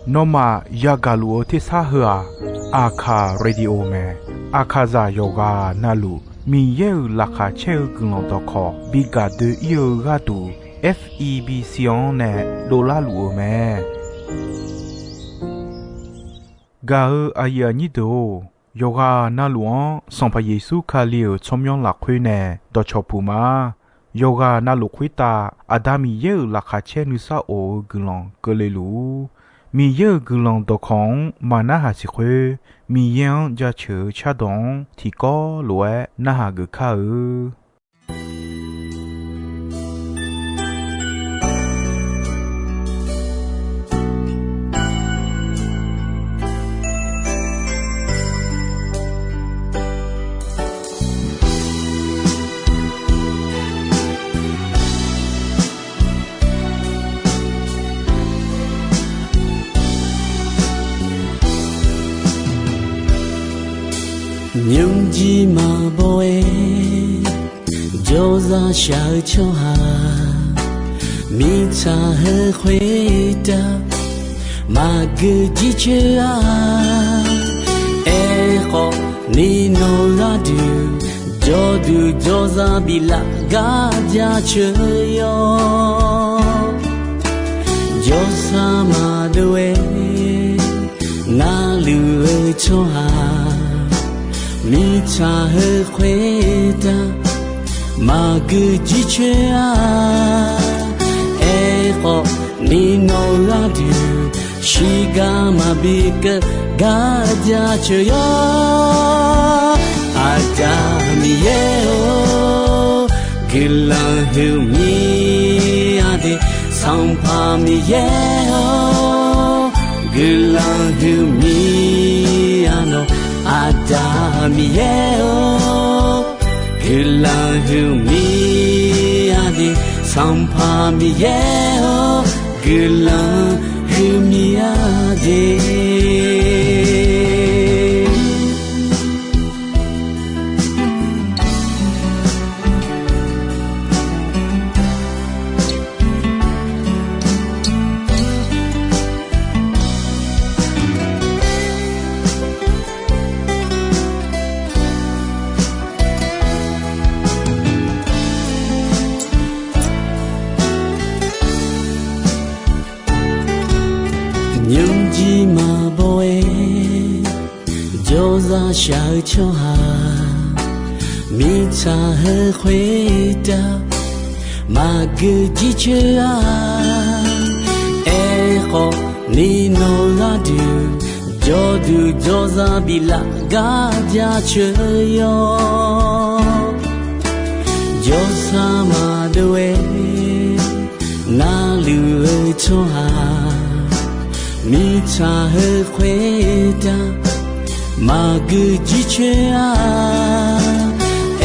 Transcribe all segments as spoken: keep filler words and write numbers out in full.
Nawmaf yagaq luf-eu tersar heu-aq, Aqkaq Radio mae. Aqkaqzaq yawqghaq navluf Miqyaer-euq laqkhaq caer-eu guiqlanq dawqkawq bi gaq doe-ir-eu gharduq, F E B C-anr nae dovlar luf-eu mae. Gaq-eu aqyuif aqnyir deuq-or, yawqghaq navluf-anr Sanqpaq Yeqsur Kali-euq tsawrmyanr lafkhoer nae dawqcawq puq ma. Yawqghaq navluf khoertav Aqda Miqyaer-euq laqkhaq caer nuisar of-eu guiqlanq keuvle luf-ur. Miqyaer-euq guiqlanq dawqkawq-anr maqnarhaq siq khoer, Miqyaer-anr jaceuq-eu cardawq-anr tiqkawv lof-aer narhaq geuf kar-eu. Nymrjir maqbaw-aer jawrzaq shaq-eu tsawrhaq, mirtsaq heu khoertav maqgeu jircoer-a. Aerkhawf, ni nawq gharduq jawrduq jawrzaq biflaf gar jaceuq yawr. Jawrsar maqdov-aer narluf-eu tsawrhaq, mirtsaq heu khoertav maqgeu jircoer-a. Aerkhawf, ni nawq gharduq shiqgar maqbi keuv gar jaceuq yawr. Aqda Miqyaer-or, guiqlanq huiqmir-a de. Sanqpaq Miqyaer-or, guiqlanq huiqmir-a nawq. Aqda Miqyaer-or, guiqlanq huiqmir-a de. Sanqpaq Miqyaer-or, guiqlanq huiqmir-a de. Nymrjir maqbaw-aer jawrzaq shaq-eu tsawrhaq, mirtsaq heu khoertav maqgeu jircoer-a. Aerkhawf, ni nawq gharduq jawrduq jawrzaq biflaf gar jaceuq yawr. Jawrsar maqdov-aer narluf-eu tsawrhaq, mirtsaq heu khoertav maqgeu jircoer-a.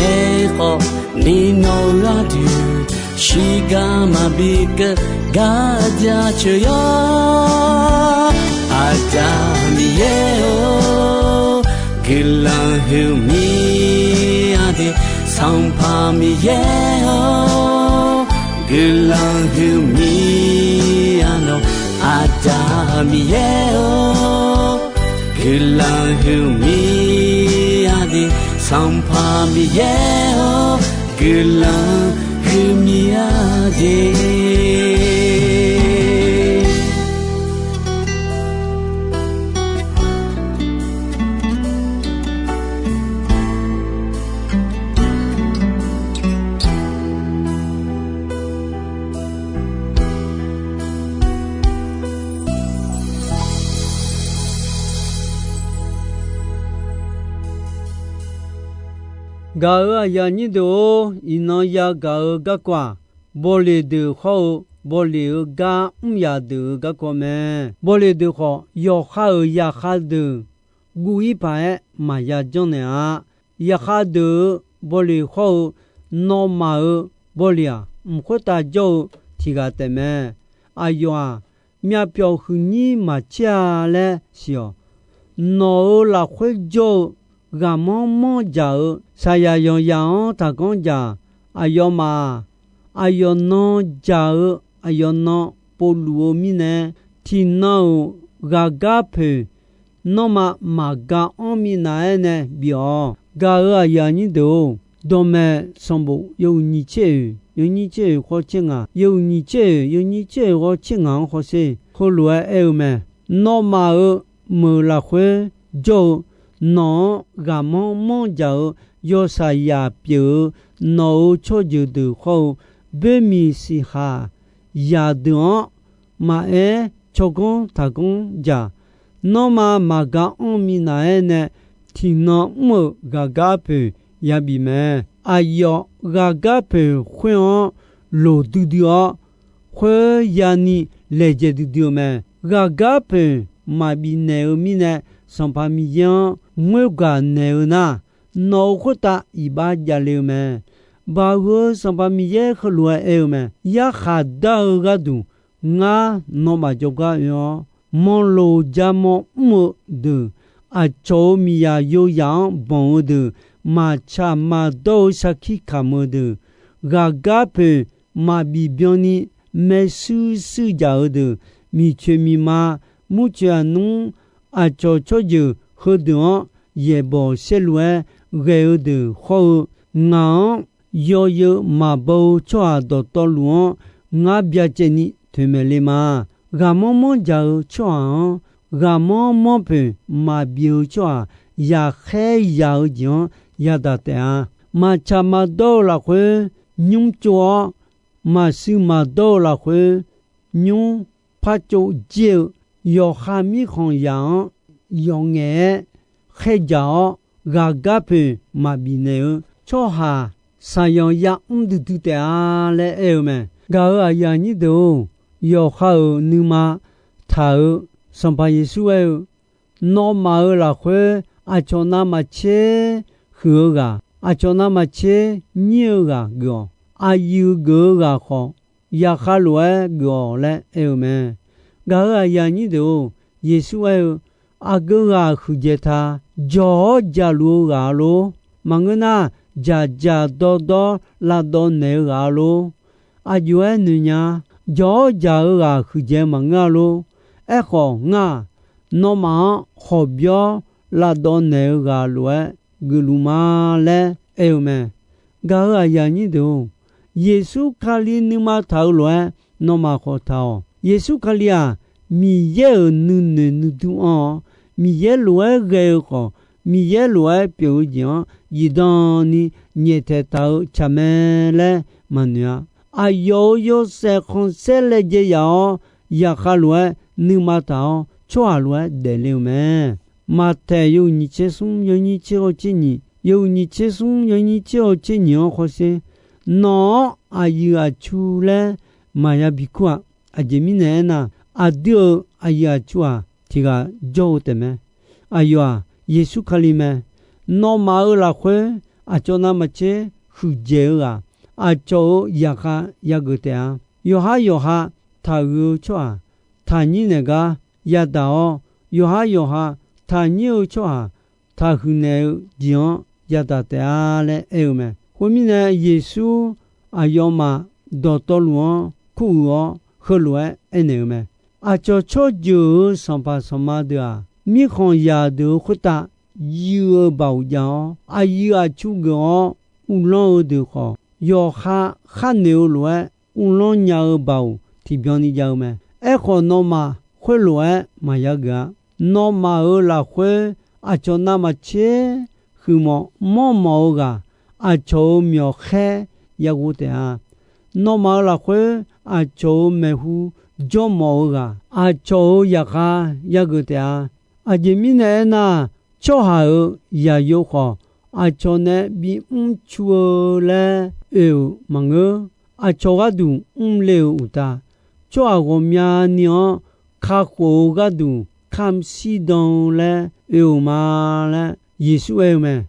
Aerkhawf, ni nawq gharduq shiqgar maqbi keuv gar jaceuq yawr. Aqda Miqyaer-or, guiqlanq huiqmir-a de. Sanqpaq Miqyaer-or, guiqlanq huiqmir-a nawq. Aqda Miqyaer-or, guiqlanq huiqmir-a de. Sanqpaq Miqyaer-or, guiqlanq huiqmir-a de. Gaq-euq aqyuif aqnyir deuq-or, iqnan yagaq-eu garkawv-aq, bawleq deuq hawr-eu bawleq-eu gar mryaq deuq-eu garkawv mae. Bawleq deuq khawf, yawqha-euq zaqkhav deuq guv-ir paq-aer maqya janrnaeq-a. Zaqkhav deuq-euq bawleq hawr-eu nawmaf-euq bawleq-aq, mq khoertav jawr-eu tiq ghaq taef mae. Aqyawf-aq, myavpyawq huiqnyir maqcaer-a laer siq-awq. Nawq-euq lafkhoer jawr-eu ghaqmanr manr dzaq-eu saqyaq yanqzaq-anr taqganr dzaq. Aqyawfmaf-aq, aqyawf nan dzaq-eu aqyawf nan povluf-eu mirnae, tiqnan-euq ghaqgar poeq nanrma maqga anr minav-aer nae bif-awq. Gaq-euq aqyuif aqnyir deuq-or, dawqmaeq sanqbof yawhuiq nyiq tser oeq, yawnyir tser oeq khawf tser ngaq, yawhuiq nyiq tser oeq, yawnyir tser oeq khawf tser ngaq-anr hawsher, heulof-aer aer-eu mae. Nawmaf-euq meuq lafkhoer jawr-eu, nawq-anr ghaqmanr manr dzaq-eu yawshaqzaq pyeuf-eu nawq-euq tsawrjeuq deuq khawr-eu, boermiq siqhaq zaqdeuq-anr maqaer tsawrganr taqganr dzaq. Nanrma maqga anr minav-aer nae tiqnan mr-euq ghaqgar poeq yabif mae. Aqyawf ghaqgar poeq khoer-anr loq duidui-awr, khoer yani laejae duidui-eu mae. Ghaqgar poeq maqbif naeq-eu mirnae, Sanqpaq Miqyaer-anr ngoergaq naeq-eu nar, nawq-euq khoertav iqbax javle-eu mae. Baqhuiq-eu Sanqpaq Miqyaer heulof-aer aer-eu mae. Yarkhaq dar-eu gharduq ngar nawmaf jawrgar oe-awr, manqloq ja mawr mr-eu deuq, aqcawq-euq miqzaq yoyaq-anr banq-eu deuq, maqtsaq maqdawr-eu sarkir kamq-eu deuq, ghaqgar poeq maqbif byanni maershuir shuir dzaq-eu deuq, miqcoeq miqma, murcoeq aqnmr, aqcawq tsawrjeuq heudeuq-anr yaeqbawq saerlu-aer ghae-eu deuq khawr-eu, ngaq-anr yawzeu maqbaw-eu tsawrhaq dawqtawvluf-anr ngar byacaevni toeqmaeq le ma. Ghaqmanr manr dzaq-eu tsawrhaq-anr, ghaqmanr manr poeq maqbif-eu tsawrhaq yaqkhaer yaq-eu jeq-anr yadaq taef-a. Maqtsaq maqdawr-eu lafkhoer nymr tsov-awr, maqshuif maqdawr-eu lafkhoer nymr par tsov jir-eu, yawqha mirkhanq zaq-anr yawf ngaef-aer khaerdzaq-awr, ghaqgar poeq maqbif naeq-eu tsawrhaq saqyanq yamr duidui taef-a laer aer-eu mae. Gaq-euq aqyuif aqnyir deuq-or, yawqha-euq nuima taq-eu Sanqpaq Yeqsur aer-eu, nawmaf-euq lafkhoer aqcawq navmaqtser huiq-eu ghaq, aqcawq navmaqtser nyir-eu ghaq geuf-awq. Aqyuif geuf-eu ghaq khawf, yaqkhav lof-aer geuf-awq laer aer-eu mae. Gaq-euq aqyuif aqnyir deuq-or, Yeqsur aer-eu, aqgeu ghaq huiqdzaeq ta. Jawq-awr dzaqluf-eu ghaq-a lor. Maqngeur nar, dzaqdzaq dawrdawr lavdawv naeq-eu ghaq-a lor. Aqjox-aer noeqnya. Jawq-awr dzaq-eu ghaq huiqdzaeq maqngeur-a lor. Aerkhawf, ngar-aq, nawmaf-anr khawqbyawr lavdawv naeq-eu ghaq lof-aer geufluf ma laer aer-eu mae. Gaq-euq aqyuif aqnyir deuq-or, Yeqsur Kali nuima taq-eu lof-aer nawmaf khawf taq-awq. Yeqsur Kali-aq, Miqyaer-euq nuinoeq nuidur anr-awr, Miqyaer lof-aer ghae-eu khawf, Miqyaer lof-aer pyeuf-eu jeq-anr zifdan ni nyaeftaeq taq-eu tsaq mae laer maqnoeq-a. Aqyawf-euq yawshaef khanqsaer laejae yaf-awr, yaqkhav lof-aer nuima taq-awr, tsawrhaq lof-aer daefle-eu mae. Maqtaeq yawhuiq nyiq tser smr yawnyir tser hawr tser nyiq, yawhuiq nyiq tser smr yawnyir tser hawr tser nyiq-anr hawsher, nawq-anr aqyuif aqtsu laer maqya bikur-a. Aqjeq mirnae aernar, aqdui-euq aqyuif aqtsu-aq, tiq ghaq jawr-eu taef mae. Aqyawf-aq, Yeqsur Kali mae. Nawmaf-euq lafkhoer aqcawq navmaqtser huiqdzaeq-eu ghaq, aqcawq-euq zaqkhav yageuf taef-a. Yawqhar yawqha taqhuiq-eu tsawrhaq taqnyir naeq gar yadaq-awr, yawqhar yawqha taqnyir-eu tsawrhaq taqhuiq naeq-eu jeq-anr yadaq taef-a laer aer-eu mae. Khoermirnae, Yeqsur aqyawfmaf dawqtawvluf-anr kuruiq-awr, heulof-aer aernaeq-eu mae. Aqcawq tsawrjeuq-euq sanqpaq sanqma deuq-aq, mirkhanq zaqdeuq-euq khoertav yuiv-eu baoq jav-awr, aqyuif aqtsu geuf-awr uvlanr-eu deuq khawf, yawqha khar noeq-eu lof-aer uvlanr nya-eu baoq tiqbyan ni jav-eu mae. Aerkhawf, nawmaf khoerlof-aer maqya geuf-a. Nawmaf-euq lafkhoer aqcawq navmaqtser huiqmawf manrmawf-eu ghaq, aqcawq-euq myawq khaer yaghov taef-a. Nawmaf-euq lafkhoer aqcawq-euq maeqhu jawrmawf-eu ghaq, aqcawq-euq zaqkhav yageuf taef-a. Aqjeq mirnae aernar, tsawrhaq-euq zaqyo khawf, aqcawq nae bimr cu-eu laer oe-euq maqngeur. Aqcawq gharduq mrle-euq uqtaf, tsawrhaq ghawqmyani-anr kakhof-eu gharduq kamq shirdan-eu laer oe-euq ma laer Yeqsur aer-eu mae.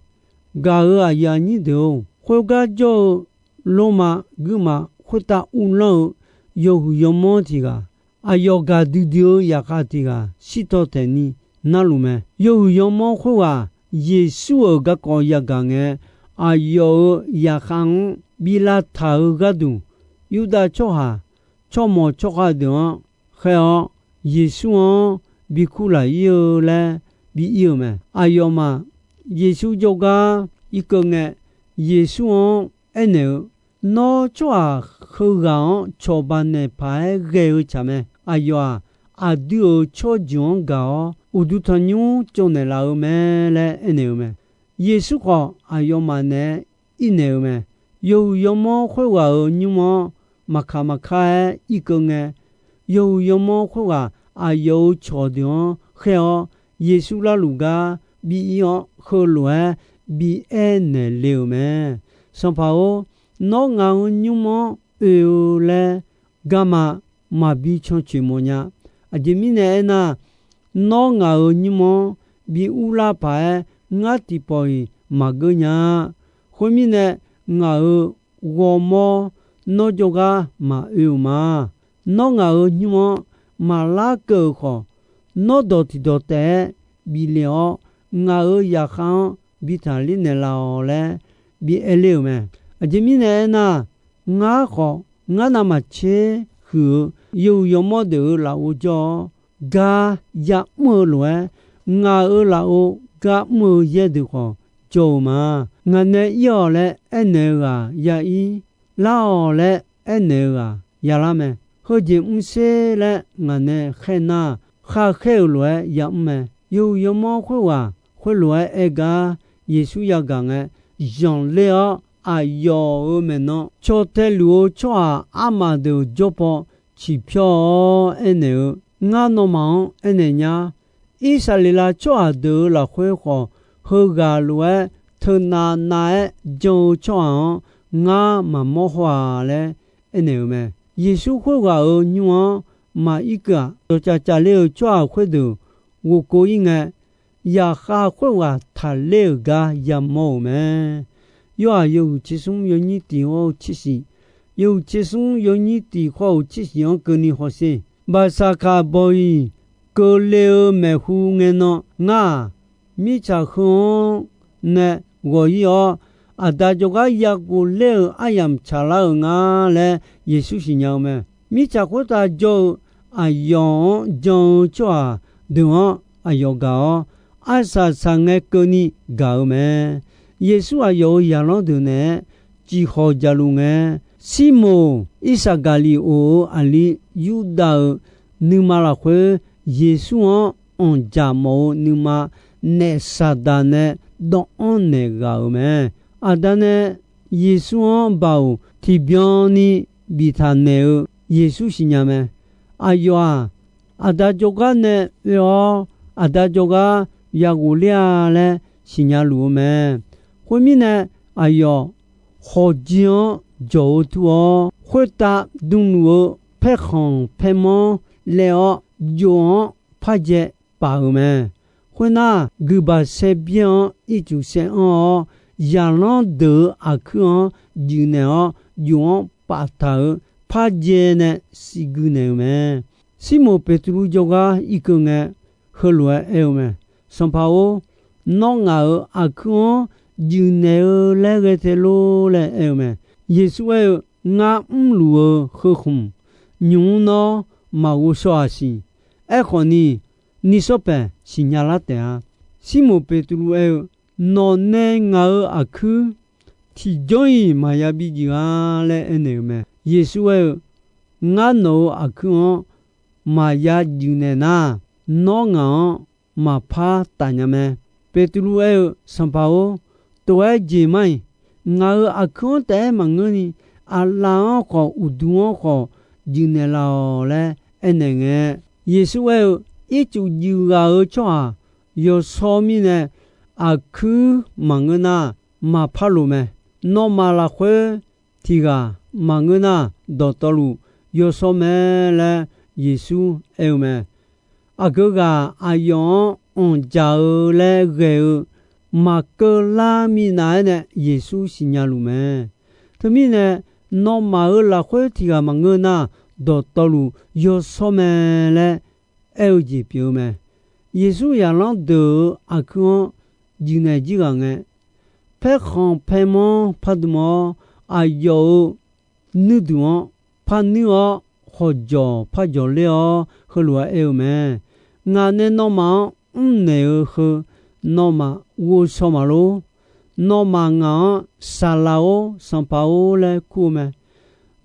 Gaq-euq aqyuif aqnyir deuq-or, khoergar jawr-eu Lormav guirmaf khoertav uvlanr-eu yawhuiq yawmanr tiq ghaq, aqyawf gaqdui dui-eu zaqkhav tiq ghaq shirtaw taeqni narluf mae. Yawhuiq yawmanr khoerghaq Yeqsur-euq garkawv yagaq ngae, aqyawf-euq zaqkhav-anr bi lavtaq-eu gharduq, Yurdav tsawrhaq tsawrmawq tsawrkhav deuq-anr khaer-awr, Yeqsur-anr bi kurlaq ir-eu laer bi ir-eu mae. Aqyawfmaf Yeqsur jawrgar irkeuv ngae, Yeqsur-anr aernaeq-eu, Nawr tsawrhaq heughaq-anr cawba naeq paq-aer ghae-eu tsaq mae. Aqyawf-aq, aqdui-euq tsawrjeuq-anr gaq-awr, uqduq tanqnymr tsovnaeq laf-eu mae laer aernaeq-eu mae. Yeqsur khawf, aqyawfmaf naeq-aer irnaeq-eu mae. Yawhuiq yawmanr khoerghaq-euq nymr-anr maqkaq maqkar-aer irkeuv ngae, yawhuiq yawmanr khoerghaq aqyawf-euq cawqdeuq-anr khaer-awr, Yeqsur larluf gar bi ir-awr, heulof-aer bi aernaeq le-euq mae. Sanqpaq-or, nawr ngaq-euq nymr-anr oe-eu laer garma maqbi cancoeq mawfnya. Aqjeq mirnae aernar, nawr ngaq-euq nymr-anr bi urlar paq-aer ngar tiqpawf-iq maqgeur nya-a. Khoermirnae, ngaq-euq ghawrmawr nawr jawrgar maqoe-euq ma. Nawr ngaq-euq nymr-anr maqlar keuv-euq khawf, nawr dawq tiqdawq taef-aer bif le-awr, ngaq-euq zaqkhav-anr bi taqler naeqlaf-awq laer bi aer ler-euq mae. Aqjeq mirnae aernar, ngar khawf, ngar navmaqtser huiq-eu yawhuiq yawmanr deuq-euq lafov jawr-awr, gar ya'mr-eu lof-aer, ngaq-euq lafov gar mr-eu yaer deuq khawf jawr-eu ma. Ngaq nae ir-awq laer aernaeq-eu ghaq ya ir, lar-awq laer aernaeq-eu ghaq ya lar mae. Heujeq mr sher laer ngaq nae khaer nar, khar khaer-euq lof-aer ya'mr mae. Yawhuiq yawmanr khoerghaq khoerlof-aer aer gar Yeqsur yagaq ngae, zanqler-awr aqyawf-euq maeqnan caw tae luf-eu tsawrhaq armaf deuq jawr paw ciqpyawr-awr aernaeq-eu, Ngar nawmaf-anr aernaeq nya. Irsaqleqlav tsawrhaq deuq-euq lafkhoer khawf, heughaq lof-aer teunav nav-aer jan-eu tsawrhaq-anr ngar maqmawr haw-a laer aernaeq-eu mae. Yeqsur khoerghaq-euq nymr-anr maqir keuv-aq, dawqcaf cafler-euq tsawrhaq khoerdeuq ghofkov ir ngae, zaqkhav khoerghaq taqler-euq gar yamawr-euq mae. Yorhaq yawhuiq tser smr yawnyir tiq hawr-eu tser shiq, yawhuiq tser smr yawnyir tiq hawr-euq tser shiq-anr keuvni hawsher. Baqsaqkaq bawq-iq keuvle-eu maeqhu ngae nan ngar-aq, mirtsaq heu-anr nae ghawq ir-awr, Aqda jawrgar yaghofler-euq aryamq tsaqlar-euq nga laer Yeqsur siqnya-eu mae. Mirtsaq khoertav jawr-eu aqyawf-anr jan-eu tsawrhaq deuq-anr aqyawf gaq-awr, arsaq saqngae keuvni gaq-eu mae. Yeqsur aqyawf-euq zaqlanr deuq naeq-aer ciqhawq jaqluf ngae, Sirmoq Irsaqgaqliq of-euq aqli Yurdav-euq nuima lafkhoer Yeqsur-anr anqjaq mawf-eu nuima naef Saqdaq nae dawvanr naeq ghaq-euq mae. Aqda nae Yeqsur-anr baoq tiqbyan ni biftaq naeq-eu Yeqsur siqnya mae. Aqyawf-aq, Aqda jawrgar nae oe-awr, Aqda jawrgar ya ghofler-a laer siqnya luf-eu mae. Khoermirnae, aqyawf khawqjir-anr jawq-eu tur-awr, khoertav dmluf-eu paerkhanq paermanr laev-awr, jof-anr par jae paf-euq mae. Khoernar, guiqbaq saer byaer-anr ircuf saer anr-awr, zaqlanr deuq-euq aqkuir-anr juifnaeq-awr, jof-anr paftaq-euq par jae nae siqgui naeq-euq mae. Sirmoq Beqtuvluv jawrgar irkeuv ngae, heulof-aer aer-eu mae. Sanqpaq-or, nawr ngaq-euq aqkuir-anr juifnaeq-eu laer ghae tae lor laer aer-eu mae. Yeqsur aer-eu, Ngar mrluf-eu heu khmq, nymq-mr nawr maqghov shaw-aq siq. Aerkhawf ni, nishawr paeq siqnya lar taef-a. Sirmoq Beqtuvluv aer-eu, Nawq nae ngaq-euq aqkuir tiqjawr-iq maqya bi juif-a laer aernaeq-eu mae. Yeqsur aer-eu, Ngar nawq-euq aqkuir-anr maqya juifnaeq nar, nawr ngaq-anr maqpar taf nya mae. Beqtuvluv aer-eu, Sanqpaq-or, tof-aer jeq mar-iq, ngaq-euq aqkuir-anr taef-aer maqngeurni, aqlaf-anr khawf, uqduq-anr khawf juifnaeq laf-awq laer aernaeq ngae, Yeqsur aer-eu, Ircuf juif ghaq-euq tsawrhaq yawshawr mirnae aqkuir maqngeur nar, maqpar loq mae. Nawmaf lafkhoer tiq ghaq maqngeur nar, dawqtawvluf yawshawr mae laer Yeqsur aer-eu mae. Aqgeu ghaq aqyawf-anr anqjaq-eu laer ghae-eu maqkeuv lar minav-aer nae Yeqsur siqnya luf mae. Teumirnae, nawmaf-euq lafkhoer tiq ghaq maqngeur nar, dawqtawvluf yawshawr mae laer aer-eu jeq pyeuf-eu mae. Yeqsur zaqlanr deuq-euq aqkuir-anr juifnaeq jir ghaq ngae, paerkhanq paermanr pardm-awr, aqyawf-euq nuirduq-anr par nuir-awr, khawqjawq par jawq ler-awr, heulof-aer aer-eu mae. Ngaq nae nawmaf-anr mrnaeq-eu heu, nawmaf ghovshaw maqlor. Nawmaf ngaq-anr, 'Saqlaq-or, Sanqpaq-or' laer kur-eu mae.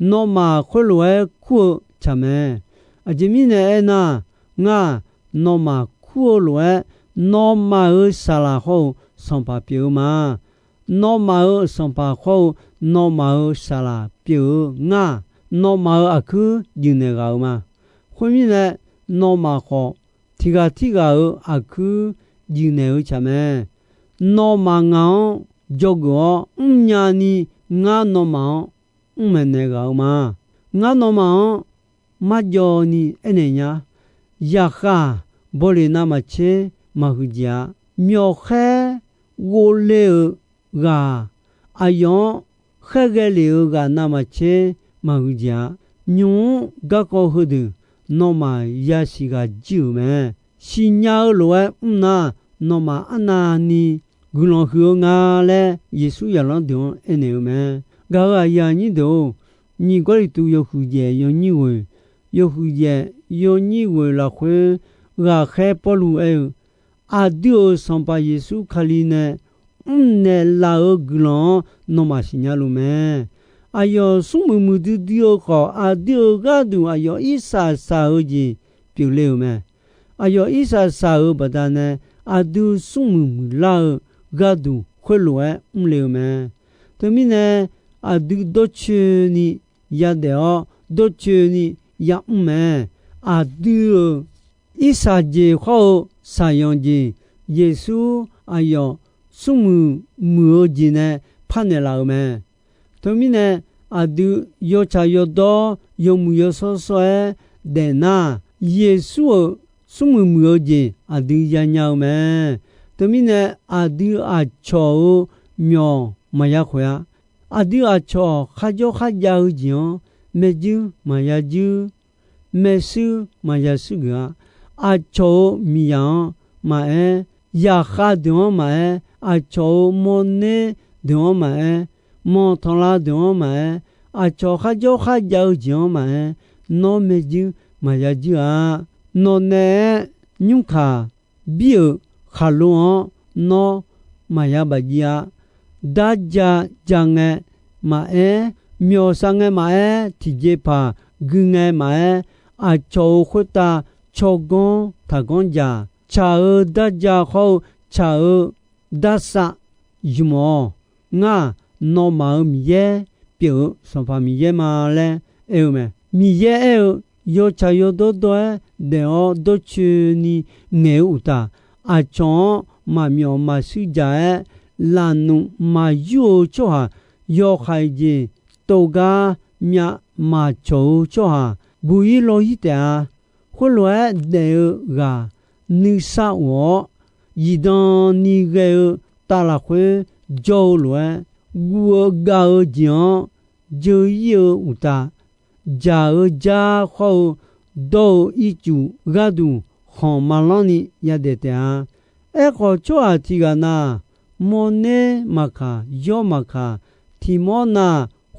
Nawmaf khoerlof-aer kur-eu tsaq mae. Aqjeq mirnae aernar, ngar nawmaf kur-eu lof-aer, nawmaf-euq Saqlaq hawr-eu Sanqpaq pyeuf-eu ma. Nawmaf-euq Sanqpaq hawr-eu nawmaf-euq Saqlaq pyeuf-eu ngar, nawmaf-euq aqkuir juif naeq ghaq-euq ma. Khoermirnae, nawmaf khawf tiq ghaq tirghaq-euq aqkuir juif naeq-eu tsaq mae. Nawmaf ngaq-anr dzawgeuf-awr mrnya ni, ngar nawmaf-anr mr maeqnaeq ghaq-eu ma. Ngar nawmaf-anr marjawv ni aernaeq nya. Zaqkhav, bawleq navmaqtser maqhuiq jeq-a. Myawqkhaer ghovle-euq ghaq, aqyawf-anr khaerghae lef-euq ghaq navmaqtser maqhuiq jeq-a. Nymq-mr garkawv heudeuq nawmaf yasiq ghaq jir-euq mae. Siqnya-eu lof-aer mr nar, nawmaf arnavni guiqlanq huiq-eu nga laer, Yeqsur zaqlanr deuq-anr aernaeq-eu mae. Gaq-euq aqyuif aqnyir deuq-or, nyiq Gawrliqtu yawhuiq jaef yawnyir ghoeq, yawhuiq jaef yawnyir ghoeq lafkhoer, ghaqkhaer Pawrluv aer-eu, Aqdui-euq Sanqpaq Yeqsur Kali nae mrnaeq laf-euq guiqlanq-anr nawmaf siqnya luf mae. Aqyawf smrmuiq muiqdui dui-eu khawf, aqdui-euq gharduq aqyawf irsaq saq-eu jeq pyeufle-euq mae. Aqyawf irsaq saq-euq baqdanae, aqdui smrmuiq muiqlar-eu gharduq khoerlof-aer mrle-eu mae. Teumirnae, aqdui dawrcoeni yadaef-awr, dawrcoeni yamr mae. Aqdui-euq irsaq jeq hawr-eu saqyanq jeq, Yeqsur aqyawf smrmuiq muiq-eu jeq nae parnaeq laf-euq mae. Teumirnae, aqdui yawtsaq yawdawr yawmuiq yawshawr shawr-aer daefnar, Yeqsur-euq smrmuiq muiq-eu jeq aqdui yanya-eu mae. Teumirnae, aqdui aqcawq-euq myawq maqya khoeq-a. Aqdui aqcawq kharjawr kharjav-eu jeq-anr, maerjuir maqya juir, maershuir maqya shuir geuf-a. Aqcawq-euq miqzaq-anr maqaer, zaqkhav deuq-anr maqaer, aqcawq-euq mawrner deuq-anr maqaer, manqtanqlav deuq-anr maqaer, aqcawq kharjawr kharjav-eu jeq-anr maqaer, nawr maerjuir maqya juir-a. Nawqnaeq-aer nymrkaq bir-euq khaqlo-anr nawr maqya bafjiv-a. Darja ja ngae maqaer, myawqsav ngae maqaer, tiqjeqpaq gui ngae maqaer, aqcawq-euq khoertav tsawrganr taqganr jaq. Tsaq-eu darja hawr-eu tsaq-eu darsav ymq-awq. Ngar-aq, nawmaf-euq Miqyaer pyeuf-eu Sanqpaq Miqyaer ma laer aer-eu mae. Miqyaer aer-eu, yawtsaq yawdawr dawr-aer daef-awr dawrcoeni ngaeq-eu uqtaf, aqcawq-anr maqmyawf maqshuir jaq-aer, lafnuq maqyur-eu tsawrhaq, yawhaiq jeq tov gar myav maqcawq-eu tsawrhaq, buq-ir law-ir taef-a. Khoerlof-aer daef-eu ghaq nuisar of-awr, zifdan ni ghae-eu tav lafkhoer jawr-eu lof-aer, guv-eu gav-eu jeq-anr jeu-ir-eu uqtaf, jaq-eu jar hawr-eu dawr-eu ircuf gharduq khanq malanr ni yadaef taef-a. Aerkhawf, tsawrhaq tiq ghaq na-aq, mawrner maqkaq, yawr maqkaq, tiq mawr na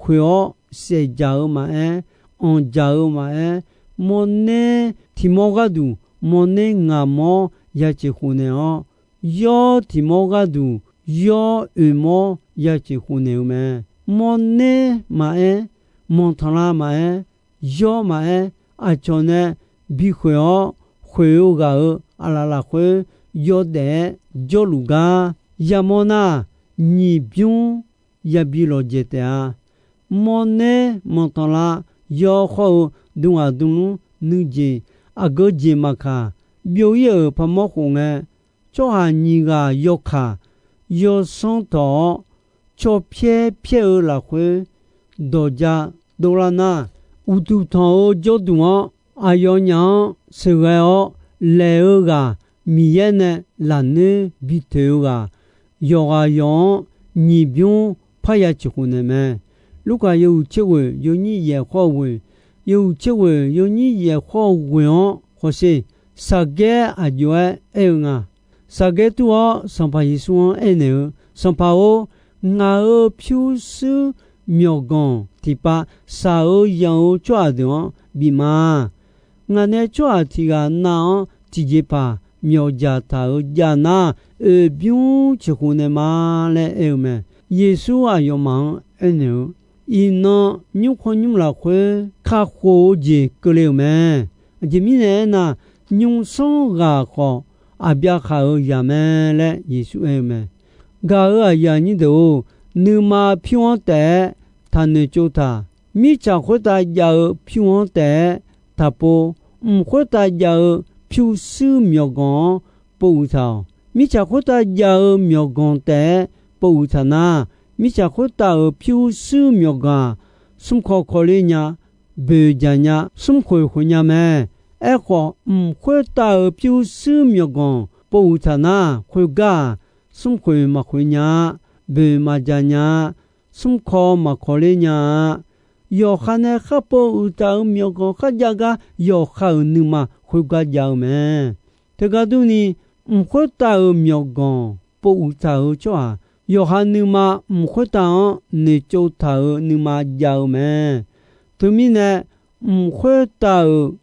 khoeq-awr saef jaq-eu maqaer, anq jaq-eu maqaer, mawrner tiq mawr gharduq mawrner ngaq mawr ya ceq khof naeq-awr, yawr tiq mawr gharduq yawr oeq mawr ya ceq khof naeq-eu mae. Mawrner maqaer, manqtanqlav maqaer, yawr maqaer, aqcawq nae bikhoeq-awr, khoeq-eu ghaq-euq aqlaf lafkhoer yawdaef-aer jawrluf gar yamawr nar, nyiq bymr yabi lawqjaeq taef-a. Mawrner manqtanqlav yawr hawr-eu dmghaq dmlmr nuijeq aqgeu jeq maqkaq, byov-ir-euq paqmawr khof ngae, tsawrhaq nyiq ghaq yawkaq yawsanr tawq-awr, cawpyaer pyaer-eu lafkhoer dawqja dovlar nar, uqduq tanq-eu jawrduq-anr aqyawfnyaf-anr sheuqghae-awr laeq-eu ghaq, Miqyaer nae lafnoer bi toeq-eu ghaq, yawqghaq yawq-anr nyiq bymr parya ciqkhof naeq mae. Lurkaf yawhuiq tser ghoeq yawnyir yaeq khawr-eu ghoeq, yawhuiq tser ghoeq yawnyir yaeq khawr-eu ghoeq-anr hawsher. Saqgaer aqjox-aer aer-eu nga. Saqgaer tur-awr Sanqpaq Yeqsur-anr aernaeq-eu, Sanqpaq-or, ngaq-euq pyurshuir myawqganq tiqpav shaq-eu yanq-eu tsawrhaq deuq-anr bif ma. Ngaq nae tsawrhaq tiq ghaq nav-anr tiqjeqpaq myawqjaq taq-euq jav nar, oeqbymr ceqkhof naeq ma laer aer-eu mae. Yeqsur aqyawfmaf-anr aernaeq-eu, iqnan nymrkhanr nymr lafkhoer kakhof-eu jeq keuvle-euq mae. Aqjeq mirnae aernar, nymrsanr ghaq khawf aqbyav khaq-euq zaq mae laer Yeqsur aer-eu mae. Gaq-euq aqyuif aqnyir deuq-or, nuima pyur-anr taef-aer taqnoeq tsov taq. Mirtsaq khoertav jav-eu pyur-anr taef-aer taqpov. Mq khoertav jav-eu pyurshuir myawqganq-anr povuiq taq-awq. Mirtsaq khoertav jav-eu myawqganq taef-aer povuiq taq nar, mirtsaq khoertav-euq pyurshuir myawqganq-aq, smrkaw kawler nya, boeqjaq nya, smrkhoeq khoeq nya mae. Aerkhawf, mq khoertav-euq pyurshuir myawqganq povuiq taq nar, khoergar-aq, smrkhoeq maqkhoeq nya-a, boeq maqjaq nya-a, smrkaw maqkawler nya-a. Yawqha nae kharpov uiqtaf-euq myawqganq kharjav gar yawqha-euq nuima khoergar jav-eu mae. Teugar durni, mq khoertav-euq myawqganq povuiq taq-euq tsawrhaq, yawqha nuima mq khoertav-anr noeqtsov taq-euq nuima jav-eu mae. Teumirnae, mq khoertav-euq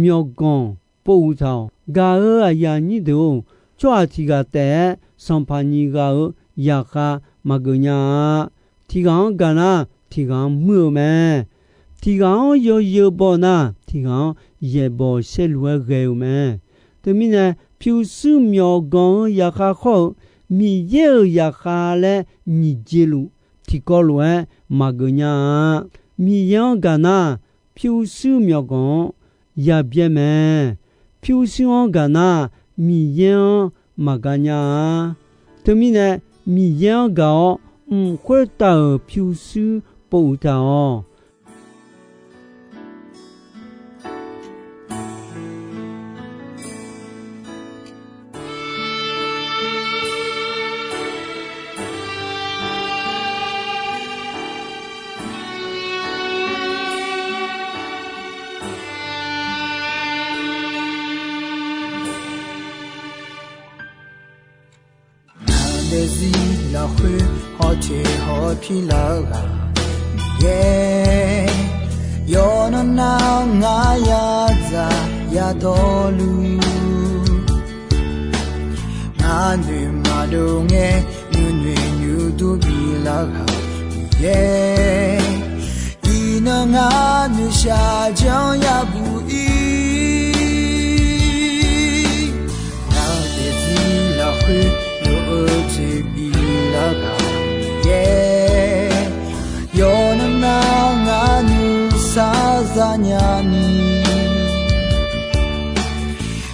myawqganq povuiq taq-awq. Gaq-euq aqyuif aqnyir deuq-or, tsawrhaq tiq ghaq taef-aer sanqpaq nyiq ghaq-euq zaqkhav maqgeuf nya-a. Tiq ghaq-anr gaq nar, tiq ghaq-anr muir-eu mae. Tiq ghaq-anr yawzeu baw nar, tiq ghaq-anr yaeqbawq saerlu-aer ghae-eu mae. Teumirnae, pyurshuir myawqganq-eu zaqkhav khawr-eu Miqyaer-euq zaqkhav laer nyiq jeq luf tiqkawv lof-aer maqgeuf nya-a. Miqyaer-anr gaq nar, pyurshuir myawqganq-anr yabyaer mae. Pyurshuir-anr gaq nar, Miqyaer-anr maqgaq nya-a. Teumirnae, Miqyaer-anr gaq-awr, mq khoertav-euq pyurshuir povuiq taq-awq. Ngaq daefzir lafkhoer hawteq hawpir lar-eu ghaq Miqyaer, yawqnan nav-anr ngar yadzaq yadawrluf, ngar noeq maqdov ngae nuinoeq nymr dur bilar ghaq Miqyaer, iqnan ngar noeqshaq janr yabuq ir. Ngaq daefzir lafkhoer lof-eu jeq bilar ghaq Miqyaer, yawqnan nav-anr ngar nuisar zanya ni,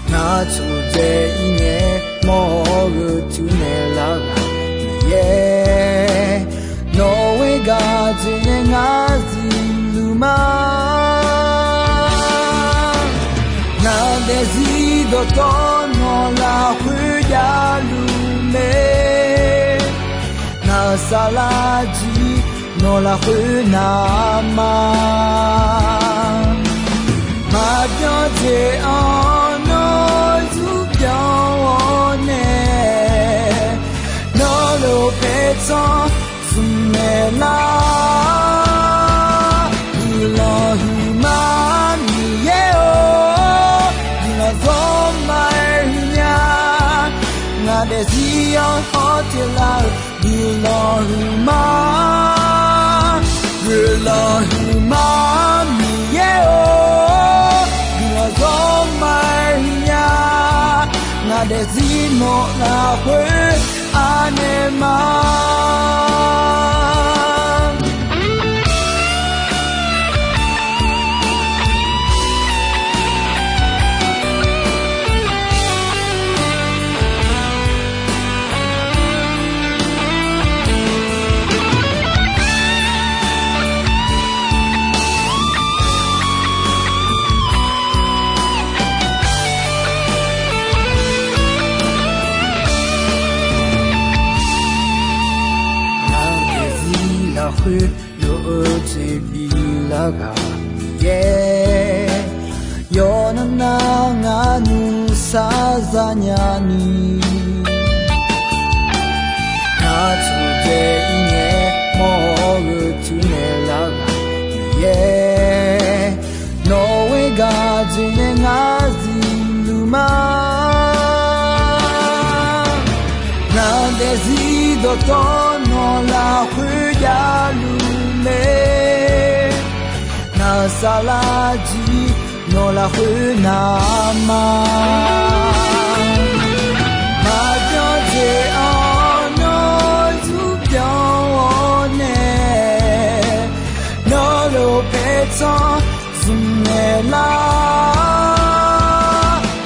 ngar tsofdzae ir ngae mawr-awr gheu tur naeq lar ghaq Miqyaer, nawq-euq gaq jeq nae ngar zuiqluf ma. Ngaq daefzir dawqtawvluf nawq lafkhoer javluf mae. Ngaq saflar jir nawq lafkhoer navma, maqbyan jeq-anr nawr zurpyanq-awr nae, nawr lof paertsanr smq naeq lar. Guiqlanq huiqma Miqyaer-or, guiqlanq zawrma-aer huiqnya. Ngaq daefzir-anr hawteq lar-euq guiqlanq huiqma, guiqlanq huiqma Miqyaer-or, guiqlanq zawrma-aer huiqnya. Ngaq daefzir nawq lafkhoer anaeq ma. Ngaq daefzir lafkhoer lof-eu jeq bilar ghaq Miqyaer, yawqnan nav-anr ngar nuisar zanya ni, ngar tsofdzae ir ngae mawr-awr gheu tur naeq lar ghaq Miqyaer, nawr Jeq nae ngar zifluf ma. Ngaq daefzir dawqtawvluf nawq lafkhoer javluf mae. Ngaq saflar jir nawq lafkhoer navma. Maqbyan jeq-anr nawr zmqbyan-awr nae, nawr lof paertsanr zmqnaeq lar.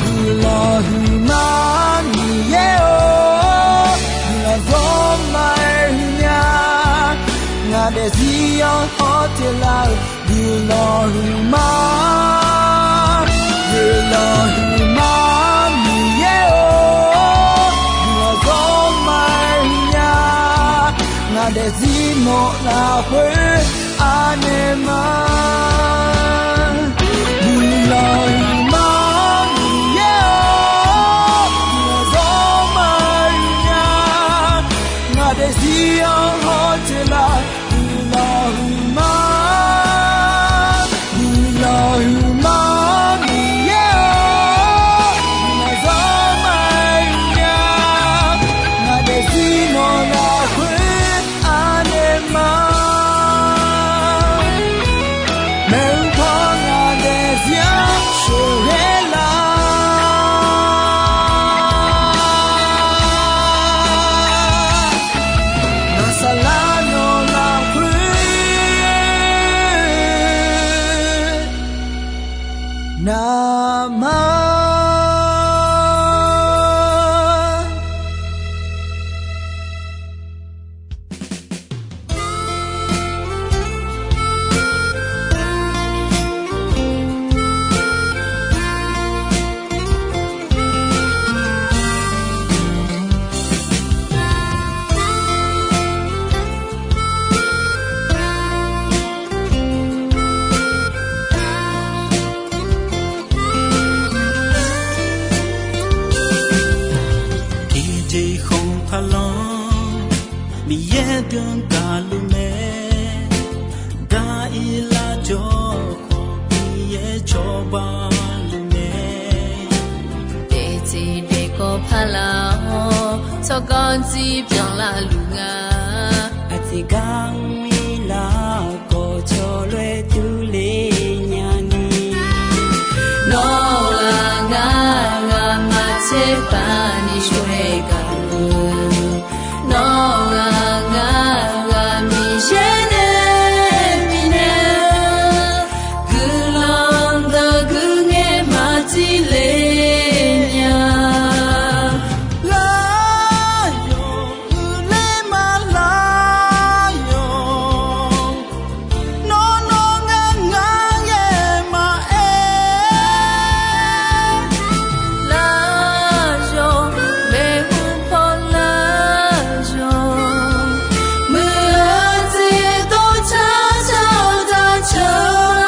Guiqlanq huiqma Miqyaer-or, guiqlanq dawrma-aer huiqnya. Ngaq daefzir-anr hawteq laf-euq guiqlanq huiqma. Guiqlanq huiqma Miqyaer-or, guiqlanq dawrma-aer huiqnya. Ngaq daefzir nawq lafkhoer anaeq ma. Guiqlanq huiqma Miqyaer-or, guiqlanq dawrma-aer huiqnya. Ngaq daefzir-anr hawteq laf guiqlanq huiqma. Guiqlanq huiqma Miqyaer-or, guiqlanq dawrma-aer huiqnya. Ngaq daefzir nawq lafkhoer anaeq ma. Maeqhu paw ngaq daefzir-anr sheuqghae lar. Ngaq saflar nawq lafkhoer navma. Tiqjeq khawf taqlanr, Miqyaer deuq gaqluf mae. Daq-ir lar jawr khawf, Miqyaer cawba luf mae. Daefteq daefkawv paq laf-awr, tsawrganr dzir byanlar luf nga. Aqjeq gar mr-ir lar khawf, cawlof-aer durler nyani. Nawr-aq ngar, ngamaf tserpav ni shawr-aer gaq-eu. Nawr-aq ngar, ngamaf Miqyaer nae bifnaeq-eu guiqlanq deuq guiqngaer maqtip le nya. Lar yawq uiqler ma lar yawq. Nawr nawr ngar ngar ghae maqaer. Lar yawq maeqhu paw lar yawq. Muiq-eu jeq dawrcar car daqceuq.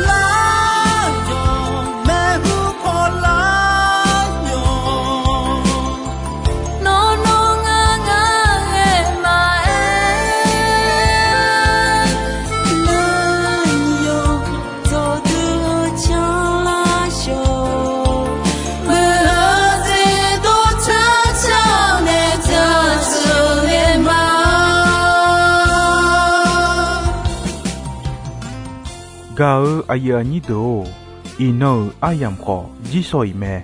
Lar yawq maeqhu paw lar yawq. Nawr nawr ngar ngar ghae maqaer. Lar yawq dawqdui-eu canlar yawq. Muiq-eu jeq dawrcar car nae daqceuq ghae ma. Gaq-eu aqyuif aqnyir deuq-or, iqnan-euq aryamq khawf jirshaw-iq mae.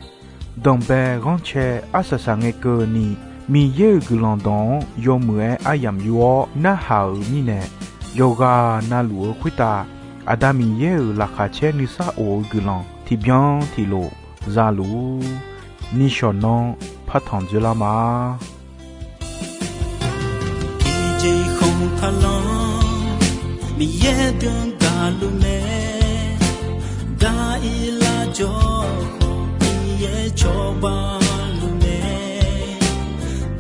Danqbae ghanrcae arsaq saq ngae keuvni, Miqyaer-euq guiqlanq dawq-anr yawmuiq-aer aryamq yur-awr narhaq-euq mirnae, yawqghaq navluf-eu khoertav Aqda Miqyaer-euq laqkhaq caer nuisar of-eu guiqlanq tiqbyan tiqlof za luf-ur. Nishawq nanr partanq dzoerlar ma. Tiqjeq khawf taqlanr, Miqyaer deuq gaqluf mae. Daq-ir lar jawr khawf, Miqyaer cawba luf mae.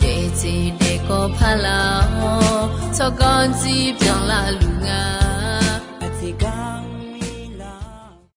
Daefteq daefkawv paq laf-awr, tsawrganr dzir byanlar luf nga.